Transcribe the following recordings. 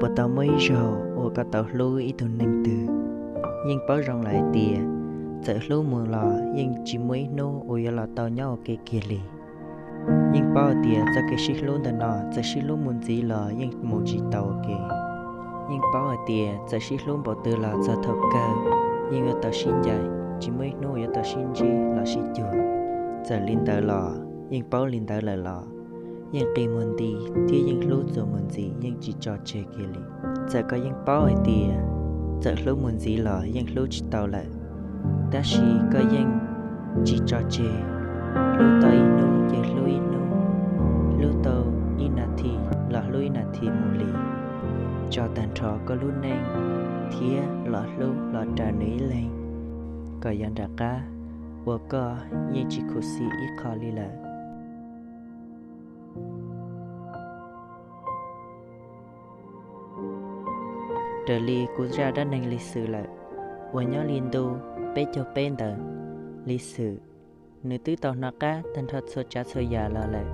Puas tau muaj ib zaug uas koj tau hlub ib tug neeg twg? Yeej paub zoo lawm hais tias txawm hlub mus los yeej tsis muaj ib hnub uas yuav los tau nyob ua ke kiag li. Yeej paub hais tias txoj kev sib hlub ntawm no txawm sib hlub mus ntxiv los yeej mus tsis tau ua ke. Yeej paub hais tias txawm sib hlub npaum twg los txog thaum kawg yeej yuav tau sib ncaim, tsis muaj ib hnub yuav tau sib ntsib los sib cuag. Txawm li ntawd los yeej paub li ntawd lawm los yeej qi muag nti thiab yeej hlub txuas mus ntxiv, yeej tsis tso tseg kiag li. Txawm koj yeej paub hais tias txawm hlub mus ntxiv los yeej hlub tsis tau lawm, tab sis koj yeej tsis tso tseg, hlub tau ib hnub ces hlub ib hnub, hlub tau ib nas this los hlub ib nas this mus li, tso tag nrho koj lub neej thiab los hlub los raws nws ib leeg, kom yog nram qab uas koj yeej tsis khuv xim ib qho li lawm. Raws li kuv zaj dab neeg Lis Xwm lawm, uas nyob li ntu peb caug peb ntawd, Lis Xwm nws twb tau hnov qab tag nrho txhua tsav txhua yam los lawm,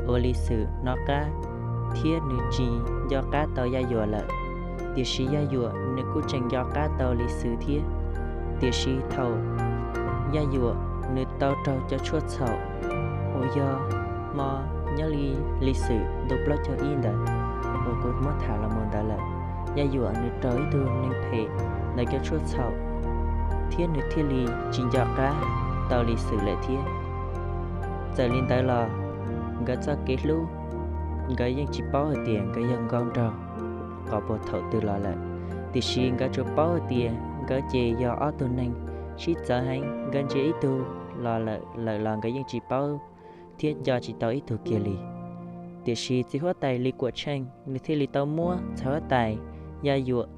uas Lis Xwm hnov qab thiab nws tsis nco qab tau Yaj Yuam lawm. Tiam sis Yaj Yuam nws kuj tseem nco qab tau Lis Xwm thiab. Tiam sis thaum Yaj Yuam nws tau raug cov tshuaj txhaum uas yog hmo nyob li Lis Xwm ntu plaub caug ib ntawd uas kuv muab tham los mus ntawd lawm, Yaj Yuam nws raug ib tug neeg phem ntawd cov tshuaj txhaum, thiab nws thiaj li tsis nco qab tau Lis Xwm lawm thiab. Txawm li ntawd los nkawd txoj kev hlub, nkawd yeej tsis paub hais tias nkawd yog nkauj nraug qhov puag thaum twg los lawm, tiam sis nkawd tsuas paub hais tias nkawd ces yog ob tug neeg sib txawv heev, nkawd ntsia ib tug los lawm los nkawd yeej tsis paub thiab nco tsis tau ib tug kiag li. Tiam sis txiv huab tais Lis Kuam Tsheej nws thiaj li tau muab ntxhais huab tais Yaj Yuam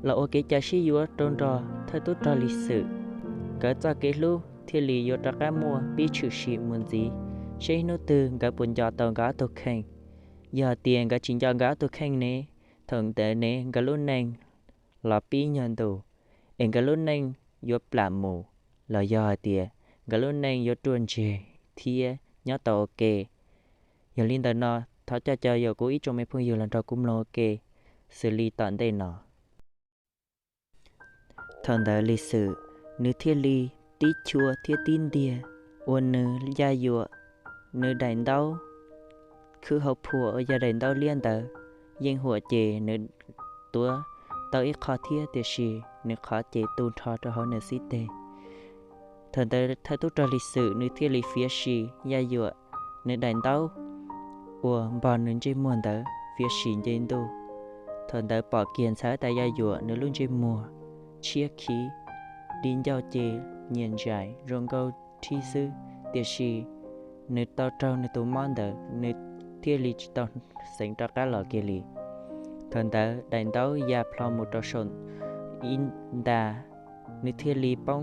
los ua kev cai sib yuav rau nrog thawj tub rog Lis Xwm, nkawd txoj kev hlub thiaj li yuav rov qab muaj pib tshwm sim mus ntxiv, seb hnub twg nkawd puas nco tau nkawd ob tug kheej. Yog tias nkawd tsis nco nkawd ob tug kheej ne, thaum ntawd ne nkawd lub neej los pib nyuag ntus, es nkawd lub neej yuav plam mus, los yog hais tias nkawd lub neej yuav ruaj ntseg thiab nyob tau ua ke. Yog li ntawd no, thov coj caw kuv ib tsoom me phooj ywg los nrog kuv mloog ua ke xws li tom ntej no. Thaum ntawd Lis Xwm nws thiaj li tib chua thiab tib ntiag, uas nws Yaj Yuam nws daim ntaub khwb hauv phuam uas yog daim ntaub liab ntawd, yeej huam ces nws tuav tau ib qho thiab, tiam sis nws qhov ces tu nrho rau hauv nws xib teg. Thaum ntawd thawj tub rog Lis Xwm nws thiaj li fiav sim Yaj Yuam nws daim ntaub uas npog nws ntsej muag ntawd fiav sim nce ntuj. Thaum ntawd pom kiag ntxhais huab tais Yaj Yuam nws lub ntsej muag tshiab khiv, di ncauj ces nyiam ntsais zoo nkauj rhib xwb, tiam sis nws tau raug nws tus mob ntawd nws thiaj li tsis tau xeev rov qab los kiag li. Thaum ntawd daim ntaub ya plho mus rau saum ib nta, nws thiaj li poob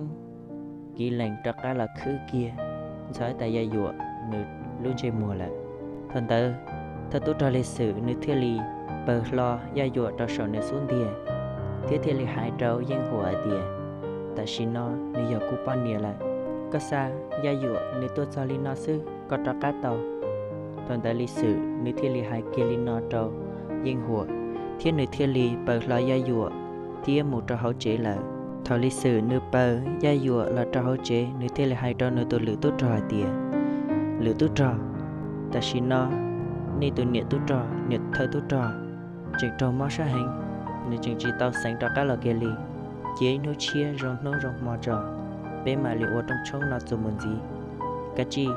kiv lees rov qab los khwb kiag ntxhais huab tais Yaj Yuam nws lub ntsej muag lawm. Thaum ntawd thawj tub rog Lis Xwm nws thiaj li pawg hlo Yaj Yuam rau saum nws xub ntiag, thiab thiaj li hais rau Yeej Huam hais tias, tam sim no nws yog kuv poj niam lawm. Koj xa Yaj Yuam nws tuaj txog li no xwb koj rov qab tau. Thaum ntawd Lis Xwm nws thiaj li hais kiag li no rau Yeej Huam, thiab nws thiaj li pawg hlo Yaj Yuam thiab mus rau hauv tsev lawm. Thaum Lis Xwm nws pawg Yaj Yuam los rau hauv tsev, nws thiaj li hais rau nws tus lwm tub rog hais tias, lwm tub rog, tam sim no nej tus niam tub rog, niam thawj tub rog tseem raug mob sab heev, nws tseem tsis tau xeev rov qab los kiag li. Cia ib hnub tshiab zoo hnub zoo hmo tso, peb mam li ua rooj tshoob no txuas mus ntxiv, kav tsij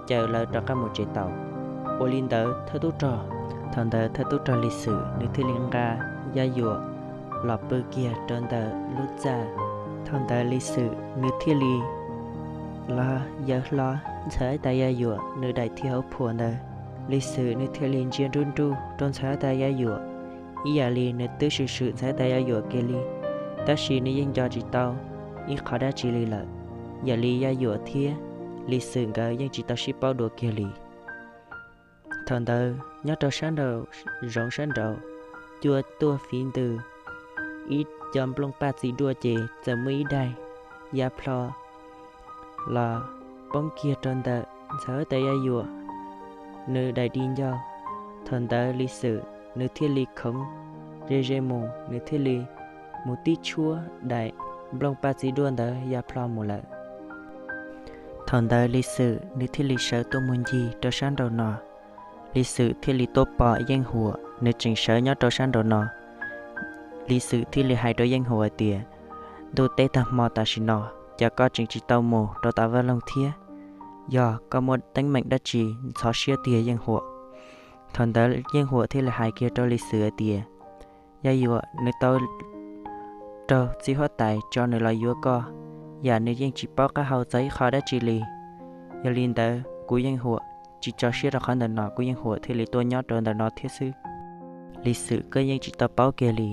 caw lawv rov qab mus tsev tau. Ua li ntawd thawj tub rog. Thaum ntawd thawj tub rog Lis Xwm nws thiaj li nqa Yaj Yuam los pw kiag rau ntawm lub txaj. Thaum ntawd Lis Xwm nws thiaj li los yaws hlo ntxhais huab tais Yaj Yuam nws daim thiv hauv phuam ntawd. Lis Xwm nws thiaj li ntsia nruj nruj rau ntxhais huab tais Yaj Yuam, ib yam li nws twb swm swm ntxhais huab tais Yaj Yuam kiag li, tab sis nws yeej nco tsis tau ib qho dab tsi li lawm. Yam li Yaj Yuam thiab Lis Xwm nkawd yeej tsis tau sib paub dua kiag li. Thaum ntawd nyob rau sab nraum zoov sab nraud, cua tuaj fiv ntws, ib co nplooj paj txiv duaj ces txawm muaj ib daim ya plho los poob kiag rau ntawm ntxhais huab tais Yaj Yuam nws daim di ncauj. Thaum ntawd Lis Xwm nws thiaj li khoov ze ze mus, nws thiaj li mus tib tshuab daim nplooj paj txiv duaj ntawd ya plho mus lawm. Thaum ntawd Lis Xwm nws thiaj li sawv tuaj mus ncig rau sab nraum no. Lis Xwm thiaj li tuaj pom Yeej Huam nws tseem sawv nyob rau sab nraum no. Lis Xwm thiaj li hais rau Yeej Huam tias, ntuj teb tag hmo tam sim no, cas koj tseem tsis tau mus rau tom vaj loog thiab? Yog koj muaj teeb meem dab tsi ntxhov siab tiag Yeej Huam? Thaum ntawd Yeej Huam thiaj li hais kiag rau Lis Xwm hais tias, Yaj Yuam nws tau raug txiv huab tais tso nws los yuav koj, yam nws yeej tsis paub qab hau txog ib qho dab tsi li. Yog li ntawd kuv Yeej Huam tsis tso siab rau qhov ntawm no, kuv Yeej Huam thiaj li tuaj nyob rau ntawm no thiab xwb. Lis Xwm koj yeej tsis tau paub kiag li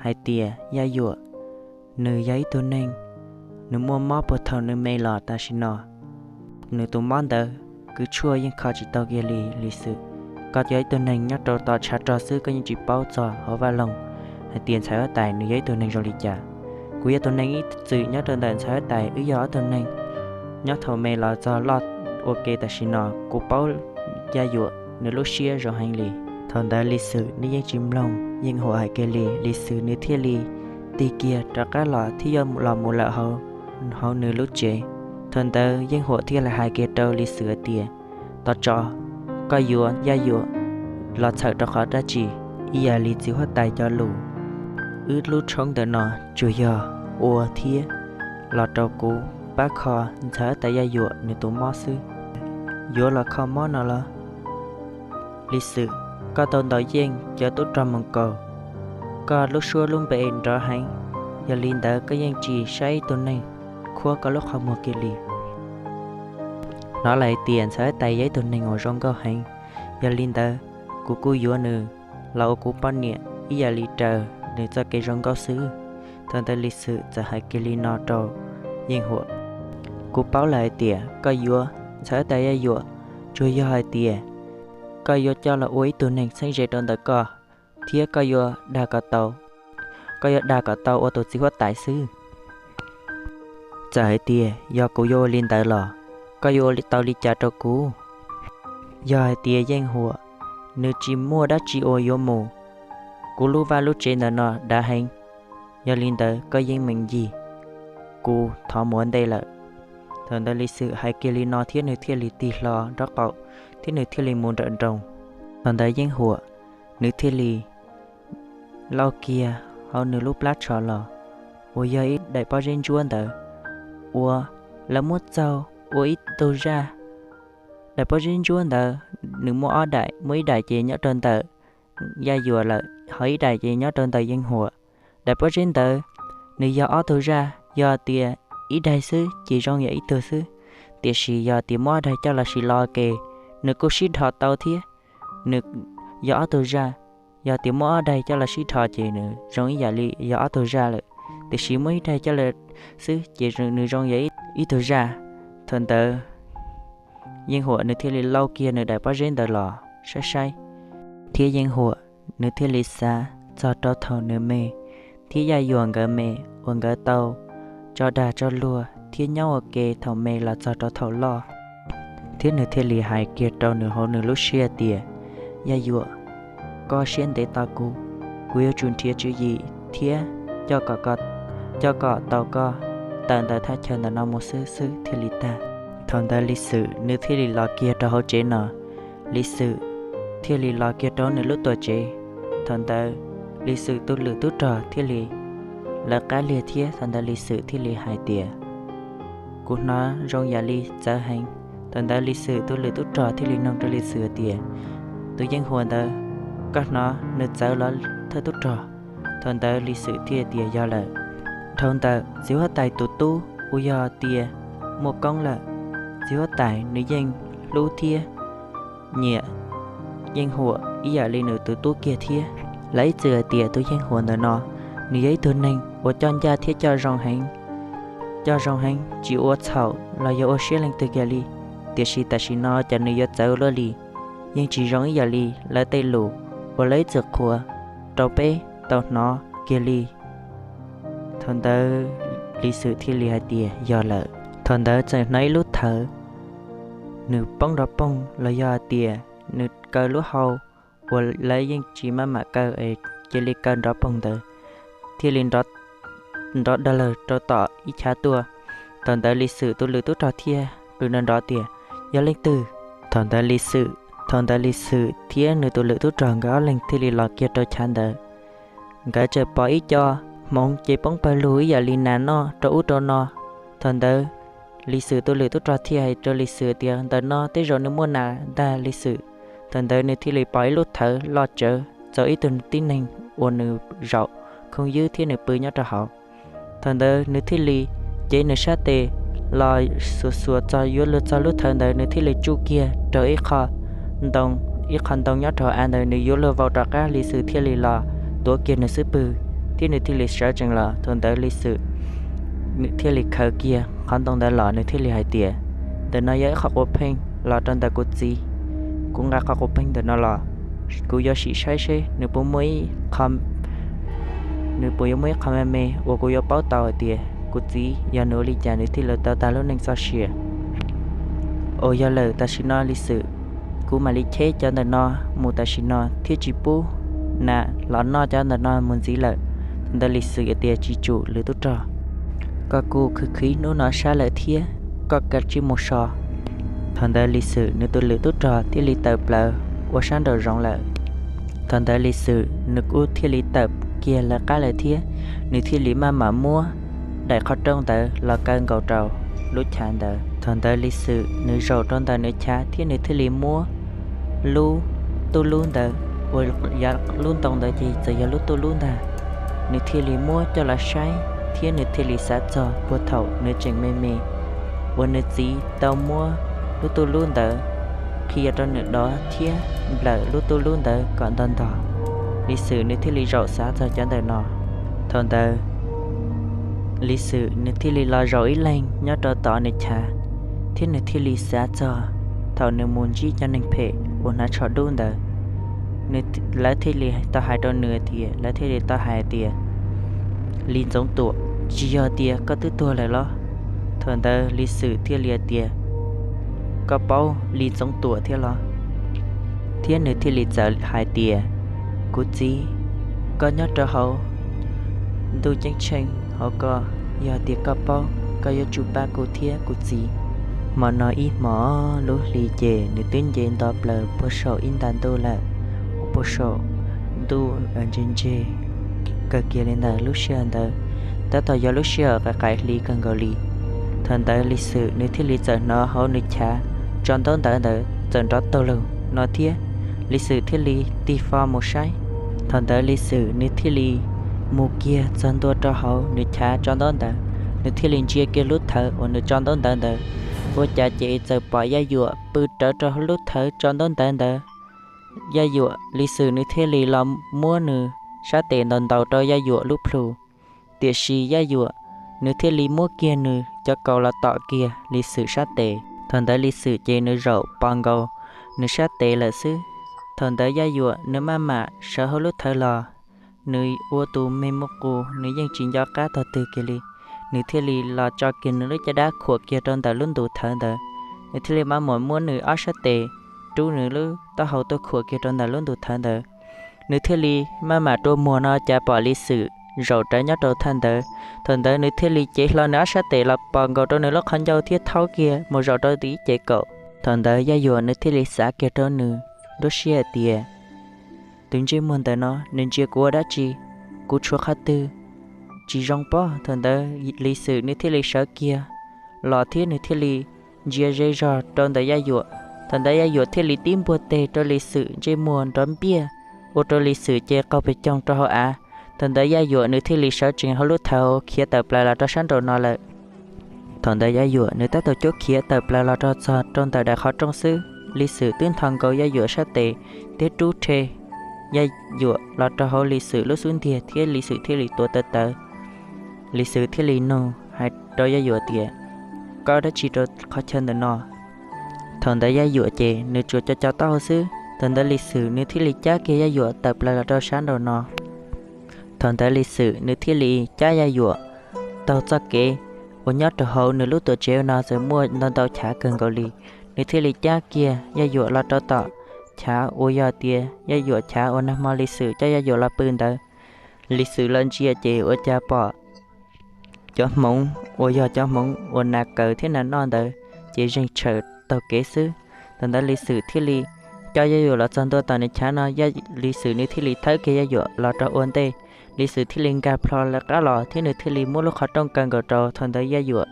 hais tias Yaj Yuam nws yog ib tug neeg, nws muaj mob puag thaum nws me los tam sim no. Nws tus mob ntawd kws tshuaj yeej kho tsis tau kiag li. Lis Xwm, koj yog ib tug neeg nyob rau tom tshav rog xwb, koj yeej tsis paub txog hauv vaj loog hais tias ntxhais huab tais nws yog ib tug neeg zoo li cas. Kuv yog tus neeg ib txwm nyob rau ntawm ntxhais huab tais, wb yog ob tug neeg nyob thaum me los txog loj ua ke tam sim no, kuv paub Yaj Yuam nws lub siab zoo heev li. Thaum ntawd Lis Xwm nws yeej tsis mloog Yeej Huam hais kiag li, Lis Xwm nws thiaj li tig kiag rov qab los thiab yuav los mus lawm hauv nws lub tsev. Thaum ntawd Yeej Huam thiaj li hais kiag rau Lis Xwm hais tias, tos tso, koj yuav Yaj Yuam los txhawm rau qhov dab tsi? Ib yam li txiv huab tais cov lus, wb lub tshoob ntawm no tsuas yog ua thiab los rau kuv pab kho ntxhais huab tais Yaj Yuam nws tus mob xwb. Yuav los kho mob no los? Lis Xwm, koj tau ntaus yeej cov tub rog moos kaus, koj lub suab lub npe nrov heev, yog li ntawd koj yeej tsis saib ib tug neeg khuab koj lub qhov muag kiag li. Hnov lawm hais tias ntxhais huab tais yog ib tug neeg uas zoo nkauj heev, yog li ntawd kuv kuj yuav nws los ua kuv poj niam ib yam li raws nws txoj kev zoo nkauj xwb. Thaum ntawd Lis Xwm txawm hais kiag li no rau Yeej Huam, kuv paub lawm hais tias koj yuav ntxhais huab tais Yaj Yuam tsuas yog hais tias koj yuav coj los ua ib tug neeg txheeb ze rau ntawm koj, thiab koj yuav dag kom tau, koj yuav dag kom tau ua tus txiv huab tais xwb. Txawm hais tias yog kuv yuav ua li ntawd los koj yuav ua tau li cas rau kuv? Yog hais tias Yeej Huam nws tsis muaj dab tsi uas yuav mus, kuv lub vaj lub tsev ntawm no dav heev, yog li ntawd koj yeej meem ncig, kuv thov mus ua ntej lawm. Thaum ntawd Lis Xwm hais kiag li no thiab nws thiaj li tig hlo nraub qaum thiab nws thiaj li mus nrawm nroos. Thaum ntawd Yeej Huam nws thiaj li lauj kiag hauv nws lub plab tsho los, uas yog ib daim pob zeb ntsuab ntawd, uas lawv muab txaug ua ib tug zaj. Daim pob zeb ntsuab ntawd nws muaj ob daim, muaj ib daim ces nyob rau ntawm Yaj Yuam lawm, ho ib daim ces nyob rau ntawm Yeej Huam. Daim pob zeb ntawd nws yog ob tug zaj, yog tias ib daig xwb ces zoo yam ib tug xwb, tiam sis yog tias muab ob daig coj los sis los ke, nws kuj sib dhos tau thiab. Nws yog ob tug zaj, yog tias muab ob daig coj los sib dhos ces nws zoo ib yam li yog ob tug zaj lawm, tiam sis muab ib daig coj los xwb ces nws zoo yam ib tug zaj. Thaum ntawd Yeej Huam nws thiaj li lauj kiag nws daim pob zeb ntawd los saib saib, thiab Yeej Huam nws thiaj li xav txog rau thaum nws me thiab Yaj Yuam nkawd me, uas nkawd tau tso dag tso luag thiab nyob ua ke thaum me los txog rau thaum loj. Thiab nws thiaj li hais kiag rau nws hauv nws lub siab tias, Yaj Yuam, koj siab ntev tos kuv, kuv yuav tsum nrhiav tswv yim thiab coj kom, coj kom tau koj tawm ntawm thaj chaw ntawm no mus xwb xwb thiaj li tag. Thaum ntawd Lis Xwm nws thiaj li los kiag rau hauv tsev no, Lis Xwm thiaj li los kiag rau nws lub tuam tsev. Thaum ntawd Lis Xwm tus lwm tub rog thiaj li lawv qab liag thiab thaum ntawd Lis Xwm thiaj li hais tias, kuv hnov zoo yam li txawv heev. Thaum ntawd Lis Xwm tus lwm tub rog thiaj li nug rau Lis Xwm tias, tus Yeej Huam ntawd, koj hnov nws txawv los thawj tub rog? Thaum ntawd Lis Xwm thiaj tias, yog lawm. Dhau ntawm txiv huab tais tus tub uas yog tias muaj koob lawm, txiv huab tais nws yeej hlub thiab nyiam Yeej Huam ib yam li nws tus tub kiag thiab. Lawv ib txwm hais tias tus Yeej Huam ntawm no, nws yog ib tug neeg uas coj ncaj thiab coj zoo heev, coj zoo heev tsis ua txhaum los yog ua siab leej twg kiag li. Tiam sis tam sim no cas nws yuav txawv luaj li, yeej tsis zoo ib yam li lawv tej lus uas lawv ib txwm qhuas rau peb tau hnov kiag li. Thaum ntawd Lis Xwm thiaj li hais tias, yog lawm. Thaum ntawd txawm hnov ib lub thawv, nws poob nrov poog los yog hais tias nws kaw lub hau uas lawv yeej tsis maj mam kaw es cia li kaw nrov poog ntawd, thiaj li nrov dag lawg rau tom ib chav tuaj. Thaum ntawd Lis Xwm tus lwm tub rog thiaj qw nrov nrov tias, Yog leej twg? Thaum ntawd Lis Xwm, thaum ntawd Lis Xwm thiab nws tus lwm tub rog nkawd ob leeg thiaj li los kiag rau chav ntawd. Nkawd txawm pom ib co hmoov ces poob pawg lug ib yam li nas noj rau ub rau no. Thaum ntawd Lis Xwm tus lwm tub rog thiaj hais rau Lis Xwm tias, Ntawm no tej zaum nws muaj nas ntag Lis Xwm. Thaum ntawd nws thiaj li pom ib lub thawv loj tsawv txog ib tug tib neeg uas nws zaum khooj ywb thiab nws pw nyob rau hauv. Thaum ntawd nws thiaj li cev nws sab tes los xuas xuas txog yuav luag txog lub thawv ntawd, nws thiaj li tsuj kiag rau ib qho ntoo, ib qho ntoo nyob rau av ntawd, nws yuav luag vau rov qab, Lis Xwm thiaj li los tuav kiag nws xub pwg thiab nws thiaj li sawv tsees los. Thaum ntawd Lis Xwm nws thiaj li khaws kiag qhov ntoo ntawd los, nws thiaj li hais tias, Ntawm no yog ib qho quav pheej los rau ntawm kuv txiv. Kuv nqa qhov quav pheej ntawm no los, kuv yuav sim saib seb nws puas muaj ib qho, nws puas yuav muaj ib qho me me uas kuv yuav paub tau hais tias kuv txiv yog nws ua li cas nws thiaj li tau tag lub neej txoj sia. Ua yog lawm, tam sim no Lis Xwm, kuv mam li cheb cov ntawm no mus tam sim no thiab tsis pub nas los noj cov ntawm no mus ntxiv lawm. Thaum ntawd Lis Xwm tias, Tsis tsum, lwm tub rog, koj kuj khwv khwv hnub no sab lawm thiab, koj kav tsij mus so. Thaum ntawd Lis Xwm nws tus lwm tub rog thiaj li tawm plaws ua sab nraum zoov lawm. Thaum ntawd Lis Xwm nws kuj thiaj li tawm kiag lawv qab lawm thiab, nws thiaj li maj mam muab daim qhov rooj ntawd los kaw nkaus rau lub chav ntawd. Thaum ntawd Lis Xwm nws zaum rau ntawm nws chav thiab nws thiaj li muab lub tuj lub ntawd, uas yav lub ntoo ntawd ces txawm yog lub tuj lub ntag, nws thiaj li muab coj los saib thiab nws thiaj li xav txog puag thaum nws tseem me me uas nws txiv tau muab lub tuj lub ntawd qhia rau nws dov thiab nplawm lub tuj lub ntawd kom ntog ntog. Lis Xwm nws thiaj li zaum xav txog cov ntawm no. Thaum ntawd Lis Xwm nws thiaj li los zaum ib leeg nyob rau tom nws chav, thiab nws thiaj li xav txog thaum nws mus ntsib cov neeg phem uas hnav tsho dub ntawd. Nws, lawv thiaj li tau hais rau nws tias, lawv thiaj li tau hais tias, Lis Ntxoov Tuam, tsis yog tias koj twb tuag lawm los? Thaum ntawd Lis Xwm thiaj li tias, Koj paub Lis Ntxoov Tuam thiab los? Thiab nws thiaj li txawm hais tias, Kuv txiv, koj nyob rau hauv ntuj ceeb tsheej hauv ko, yog tias koj paub, koj yuav tsum pab kuv thiab kuv txiv. Hmo no ib hmos lub hli ces nws twb nce nto plaws puag saum ib nta ntuj lawm, puag saum ntuj ntse ntse kawg kiag li ntawd. Lub sij hawm ntawd tab tom yog lub sij hawm qaim qaim hli kawg nkaus li. Thaum ntawd Lis Xwm nws thiaj li txawm hnov hauv nws chav tso ntaub ntawv ntawd txawm nrov taug lug no thiab, Lis Xwm thiaj li tig fo mus saib. Thaum ntawd Lis Xwm nws thiaj li mus kiag txog ntua rau hauv nws chav tso ntaub ntawv, nws thiaj li ntsia kiag lub thawv uas nws tso ntaub ntawv ntawd, ua cas ces txawm pom Yaj Yuam pw rawv rau lub thawv tso ntaub ntawv ntawd. Yaj Yuam, Lis Xwm nws thiaj li los muab nws sab tes ntaus ntaus rau Yaj Yuam lub plhu. Tiam sis Yaj Yuam nws thiaj li muab kiag nws cov kaus los tom kiag Lis Xwm sab tes. Thaum ntawd Lis Xwm ces nws zaum pos nkaus nws sab tes lawm xwb. Thaum ntawd Yaj Yuam nws maj mam sawv hauv lub thawv los, nws ua tus me muaj qus, nws yeej tsis nco qab tog twg kiag li. Nws thiaj li los tso kiag nws lub caj dab khuam kiag rau ntawm lub ntu thawv ntawd. Nws thiaj li maj mam muab nws ob sab tes rub nws lub taub hau tuaj khuam kiag rau ntawm lub ntu thawv ntawd. Nws thiaj li maj mam rua muag no cas pom Lis Xwm zaum rawv nyob rau thaj ntawd. Thaum ntawd nws thiaj li cev hlo nws ob sab tes los pos nkaus rau nws lub qhov ncauj thiab thaub kiag mus zaum rau tim ib ce kaum. Thaum ntawd Yaj Yuam nws thiaj li xav kiag rau nws nruab siab hais tias, tus ntsej muag ntawm no nws ntsia kuv ua dab tsi? Kuv tshuav qhov twg tsis zoo pob? Thaum ntawd Lis Xwm nws thiaj li sawv kiag los thiab nws thiaj li ntsia ze zog rau ntawm Yaj Yuam. Thaum ntawd Yaj Yuam thiaj li tib npuaj teg rau Lis Xwm ntsej muag nrov npiaj, ua rau Lis Xwm ces qaug pes coog rau hauv av. Thaum ntawd Yaj Yuam nws thiaj li sawv tsees hauv lub thawv khiav tawm plaws los rau sab nraum no lawm. Thaum ntawd Yaj Yuam nws tab tom cuab khiav tawm plaws los rau txog rau ntawm daim qhov rooj xwb, Lis Xwm twb nthos nkaus Yaj Yuam sab tes thiab rub rhe Yaj Yuam los rau hauv Lis Xwm lub xub ntiag thiab Lis Xwm thiaj li tuav tawv tawv. Lis Xwm thiaj li nug hais rau Yaj Yuam tias, koj dab tsi rau qhov chaw ntawm no? Thaum ntawd Yaj Yuam ces nws tsuas co co taub hau xwb. Thaum ntawd Lis Xwm nws thiaj li cab kiag Yaj Yuam tawm plaws los rau sab nraum no. Thaum ntawd Lis Xwm nws thiaj li cab Yaj Yuam taug txoj kev uas nyob rau hauv nws lub tuam tsev no txawm muaj ntau ntau chav kawg nkaus li. Nws thiaj li cab kiag Yaj Yuam los rau tom chav uas yog tias Yaj Yuam chav uas nag hmo Lis Xwm coj Yaj Yuam los pw ntawd. Lis Xwm los ntsia ces ua cas pom cov hmoov uas yog cov hmoov uas nas kaws thiab nas noj ntawd ces zeeg tshawm taug kev xwb. Thaum ntawd Lis Xwm thiaj li coj Yaj Yuam los txog ntua tom nws chav no, Lis Xwm nws thiaj li thawb kiag Yaj Yuam los rau ua ntej. Lis Xwm thiaj li nkag plho lawv qab los thiab nws thiaj li muab lub qhov rooj kaw nkaus rau. Thaum ntawd Yaj Yuam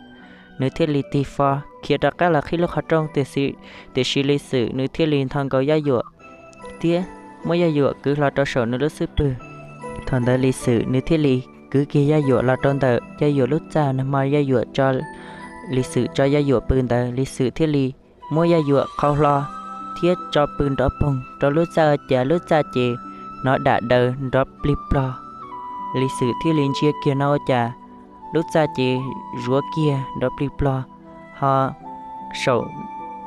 nws thiaj li tig fo khiav rov qab los qhib lub qhov rooj, tiam sis, tiam sis Lis Xwm nws thiaj li nthos nkaus Yaj Yuam thiab muab Yaj Yuam kwv hlo rau saum nws lub xub pwg. Thaum ntawd Lis Xwm nws thiaj li kwv kiag Yaj Yuam los rau ntawm Yaj Yuam lub txaj, nag hmo Yaj Yuam tso, Lis Xwm tso Yaj Yuam pw ntawd, Lis Xwm thiaj li muab Yaj Yuam qhau hlo thiab tso pw nrov poog rau lub txaj, ua cas lub txaj ces hnov dam daws nrov plig plog. Lis Xwm thiaj li ntsia kiag no ua cas lub txaj ces zuav kiag nrov plig plog, ho saum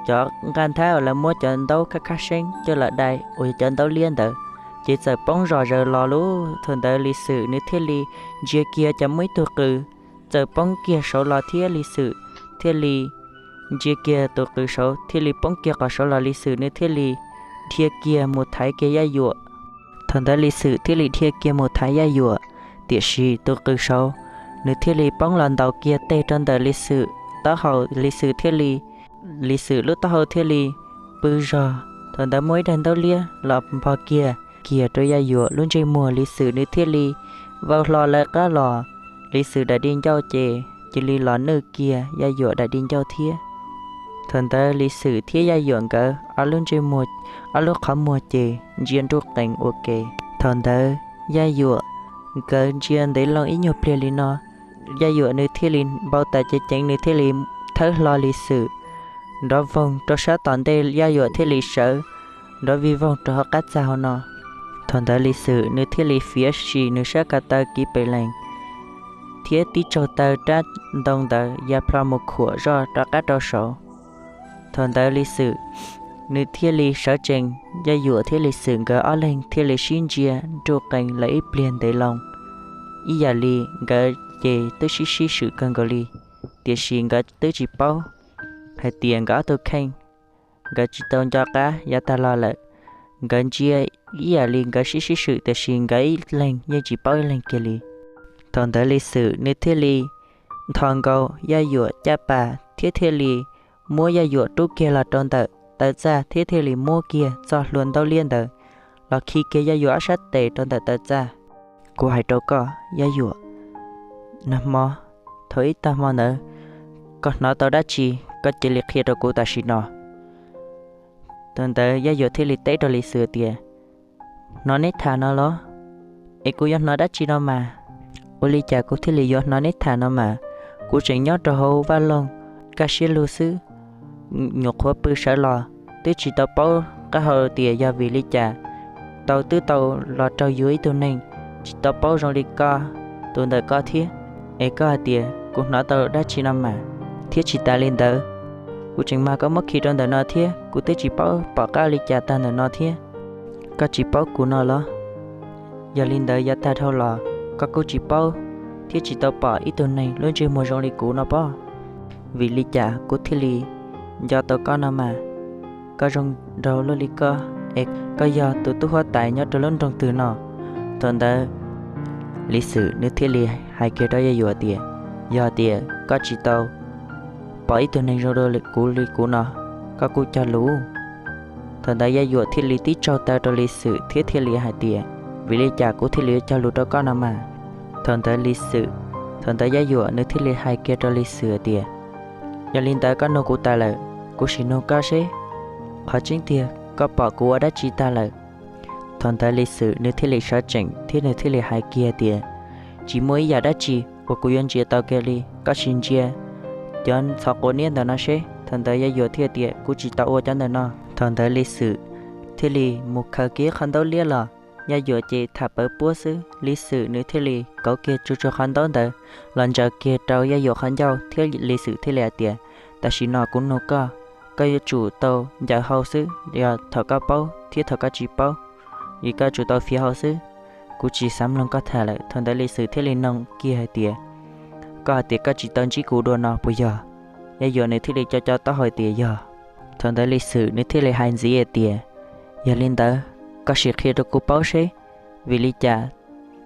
cov nqaj nthab lawv muab cov ntaub khab khab seeb coj los dai uas yog cov ntaub liab ntawd ces txawm poob zom zaws los lub. Thaum ntawd Lis Xwm nws thiaj li ntsia kiag cas muaj ib tug qws txawm poob kiag saud los thiab Lis Xwm thiaj li ntsia kiag tus qws saud thiaj li poob kiag qhov saud los Lis Xwm nws thiaj li dhia kiag mus thaiv kiag Yaj Yuam. Thaum ntawd Lis Xwm thiaj li dhia kiag mus thaiv Yaj Yuam, tiam sis tus qws saud nws thiaj li poob los ntaus kiag teg rau ntawm Lis Xwm taub hau, Lis Xwm thiaj li, Lis Xwm lub taub hau thiaj li pw zog. Thaum ntawd muaj ib daim ntaub liab los npog kiag kiag rau Yaj Yuam lub ntsej muag, Lis Xwm nws thiaj li vau hlo lawv qab los, Lis Xwm daim di ncauj ces cia li los nwj kiag Yaj Yuam daim di ncauj thiab. Thaum ntawd Lis Xwm thiab Yaj Yuam nkawd ob lub ntsej muag, ob lub qhov muag ces ntsia nruj qees ua ke. Thaum ntawd Yaj Yuam nkawd ntsia ntev loo ib nyuag pliag li no, Yaj Yuam nws thiaj li npau taws ceev ceev, nws thiaj li thawb hlo Lis Xwm nrov voog rau sab tom ntej, Yaj Yuam thiaj li sawv nrov vij voog rau hauv qab txaj hauv no. Thaum ntawd Lis Xwm nws thiaj li fiav sim nws sab ko taw kiv pes lees thiab tib tsaug taw rab ntoo ntawd ya plho mus khuam zoj rov qab rau saud. Thaum ntawd Lis Xwm nws thiaj li sawv tsees, Yaj Yuam thiab Lis Xwm nkawd ob leeg thiaj li sib ntsia nruj qees lawm ib pliag ntev loo. Ib yam li nkawd ces twb sib sib swm kawg nkaus li, tiam sis nkawd twb tsis paub hais tias nkawd ob tug kheej, nkawd tsis tau nco qab yav tag los lawm. Nkawd ntsia ib yam li nkawd sib sib swm, tiam sis nkawd ib leeg yeej tsis paub ib leeg kiag li. Thaum ntawd Lis Xwm nws thiaj li nthos nkaus Yaj Yuam caj pas thiab thiaj li muab Yaj Yuam rub kiag los rau ntawm taw txaj thiab thiaj li muab kiag txoj hlua ntaub liab ntawd los khi kiag Yaj Yuam ob sab tes rau ntawm taw txaj. Kuv hais rau koj Yaj Yuam, nag hmo, thaum ib tag hmo ntawd, koj hnov tau dab tsi, koj cia li qhia rau kuv tam sim no. Thaum ntawd Yaj Yuam thiaj li teb rau Lis Xwm tias, hnov neb tham no los? Es kuv yuav hnov dab tsi no mas? Ua li cas kuv thiaj li yuav hnov neb tham no mas? Kuv tseem nyob rau hauv vaj loog kaj siab lug xwb, nyuam qhuav pw sawv los twb tsis tau paub qab hau tias yog vim li cas tau twb tau los raug yuav ib tug neeg tsis tau paub zoo li koj, tus ntawm koj thiab. Es koj hais tias kuv hnov tau dab tsi no mas? Thiab tsis tas li ntawd, kuv tseem mag koj muab khi rau ntawm no thiab, kuv twb tsis paub pom qab li cas tag ntawm no thiab. Koj tsis paub kuv no los? Yog li ntawd yav tag dhau los koj kuj tsis paub thiab tsis tau pom ib tug neeg lub ntsej muag zoo li kuv no pob? Vim li cas kuv thiaj li nco tau koj no mas? Koj zoo nraug luaj li koj, es koj yog tus tub huab tais nyob rau lub nroog twg no? Thaum ntawd Lis Xwm nws thiaj li hais kiag rau Yaj Yuam tias, yog tias koj tsis tau pom ib tug neeg zoo li kuv li kuv no, koj kuj cog lus. Thaum ntawd Yaj Yuam thiaj li tib tsaug taw rau Lis Xwm thiab thiaj li hais tias, vim li cas kuv thiaj li yuav cog lus rau koj no mas? Thaum ntawd Lis Xwm, thaum ntawd Yaj Yuam nws thiaj li hais kiag rau Lis Xwm tias, yog li ntawd koj nug kuv tas lawm, kuv sim nug koj seb, qhov tseeb tiag koj pom kuv ua dab tsi tag lawm? Thaum ntawd Lis Xwm nws thiaj li sawv tsees thiab nws thiaj li hais kiag tias, tsis muaj ib yam dab tsi uas kuv yuav ntsia tau kiag li, koj sim ntsia cov ntxhov quav niab ntawm no seb. Thaum ntawd Yaj Yuam thiaj tias, kuv tsis tau ua cov ntawm no. Thaum ntawd Lis Xwm thiaj li mus khaws kiag qhov ntaub liab los, Yaj Yuam ces tham pawv puab xwb. Lis Xwm nws thiaj li kauv kiag tsuag tsuag qhov ntaub ntawd los ntsaws kiag rau Yaj Yuam qhov ncauj thiab Lis Xwm thiaj li hais tias, tam sim no kuv nug koj, koj yuav tsum tau ncaws hau xwb, yog thaum koj paub thiab thaum koj tsis paub, es koj yuav tsum tau fiav hau xwb. Kuv tsis xav mloog koj tham lawm. Thaum ntawd Lis Xwm thiaj li nug kiag hais tias, koj hais tias koj tsis tau ntsib kuv dua no puas yog? Yaj Yuam nws thiaj li co co taub hau tias yog. Thaum ntawd Lis Xwm nws thiaj li hais ntxiv hais tias, Yog li ntawd, koj sim qhia rau kuv paub seb vim li cas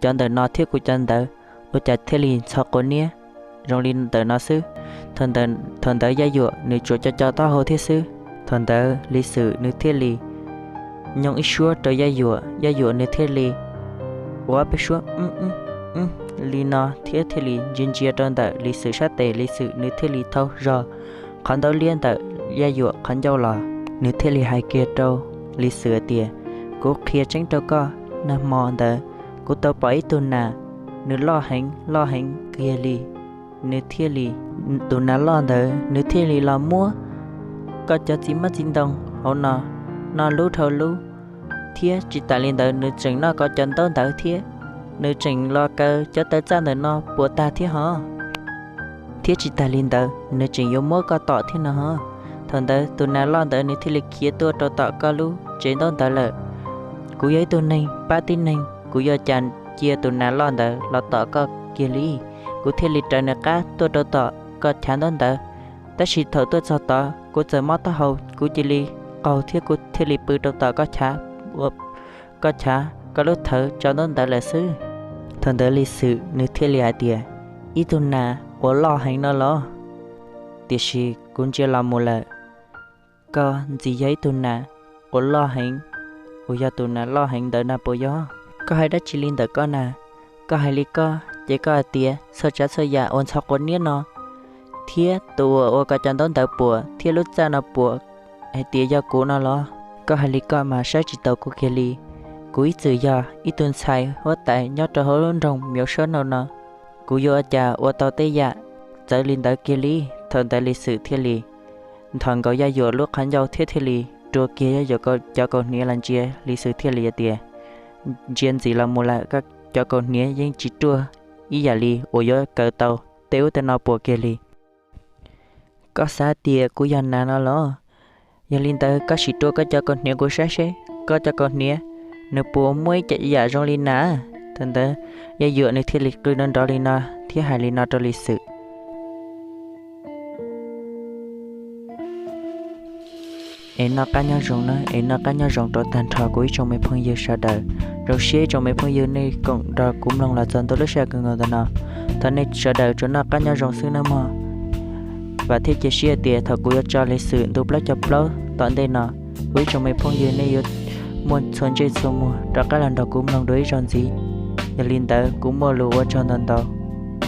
cov ntawm no thiab kuv cov ntawd ua cas thiaj li ntxhov quav niab zoo li ntawm no xwb. Thaum ntawd Yaj Yuam nws tsuas co co taub hau thiab xwb. Thaum ntawd Lis Xwm nws thiaj li nyooj ib suab rau Yaj Yuam, Yaj Yuam nws thiaj li ua peb suab li no thiab thiaj li ntsia ntsia rau ntawm Lis Xwm sab tes, Lis Xwm nws thiaj li thau zog qhov ntaub liab ntawm Yaj Yuam qhov ncauj los, nws thiaj li hais kiag rau Lis Xwm tias, kuv qhia tseeb rau koj, nag hmo ntawd kuv tau pom ib tug nas, nws loj heev loj heev kiag li, nws thiaj li, tus nas loj ntawd nws thiaj li los muab koj cov txiv hmab txiv ntoo hauv no noj lub dhau lub, thiab tsis tas li ntawd nws tseem noj koj cov ntaub ntawv thiab, nws tseem los kaw cov taw txaj ntawm no puas tag thiab hov. Thiab tsis tas li ntawd nws tseem yuav muab koj tom thiab no hov. Thaum ntawd tus nas loj ntawd nws thiaj li khiav tuaj rau tom koj lub tsev ntaub ntawv lawm. Kuv yog ib tug neeg pab tib neeg, kuv yuav cas cia tus nas loj ntawd los tom koj kiag li. Kuv thiaj li raws nws qab tuaj rau tom koj chav ntaub ntawv, tab sis thaum tuaj txog tod kuv txawm mob taub hau, kuv cia li qaug thiab kuv thiaj li pw rau tom koj chav, ua koj chav koj lub thawv tso ntaub ntawv lawm xwb. Thaum ntawd Lis Xwm nws thiaj li hais tias, ib tug nas uas loj heev no los? Tiam sis kuv ntsia los mus lawm, koj ntxim yog ib tug nas uas loj heev, uas yog tus nas loj heev ntawd na puas yog? Koj hais dab tsi li ntawm koj na? Koj hais li koj ces koj hais tias txhua tsav txhua yam uas ntxhov quav niab no thiab tus uas ua koj cov ntaub ntawv puas thiab lub txaj no puas, hais tias yog kuv no los? Koj hais li koj mas saib tsis taus kuv kiag li. Kuv ib txwm yog ib tug ntxhais huab tais nyob rau hauv lub nroog Myob Suab Nau no, kuv yuav ua cas ua tau tej yam txawv li ntawd kiag li. Thaum ntawd Lis Xwm thiaj li nthos nkaus Yaj Yuam lub qhov ncauj thiab thiaj li rua kiag Yaj Yuam cov kaus hniav los ntsia, Lis Xwm thiaj li tias, ntsia ntxiv los mus lawm, koj cov kaus hniav yeej tsis ruaj ib yam li uas yuav kaw tau tej ub tej no puas kiag li. Koj xav tias kuv yog nas no los? Yog li ntawd koj sim rua koj cov kaus hniav kuv saib seb koj cov kaus hniav nws puas muaj ib yam zoo li nas. Thaum ntawd Yaj Yuam nws thiaj li qw nrov nrov li no thiab hais li no rau Lis Xwm. Es noj qab nyob zoo na, es noj qab nyob zoo rau tag nrho kuv ib tsoom me phooj ywg sawv daws. Zoo siab ib tsoom me phooj ywg nej koom nrog kuv mloog los txog ntua lub sij hawm kawg nkaus ntawm no. Thov nej sawv daws tsuas noj qab nyob zoo xwb nawb mog. Vam thiab cia siab tias thaum kuv yuav tso Lis Xwm ntu plaub caug plaub tom ntej no, kuv ib tsoom me phooj ywg nej yuav muaj txhua ntsej txhua muag rov qab los nrog kuv mloog dua ib zaug ntxiv. Yog li ntawd kuv muaj lus ua tsaug ntau ntau.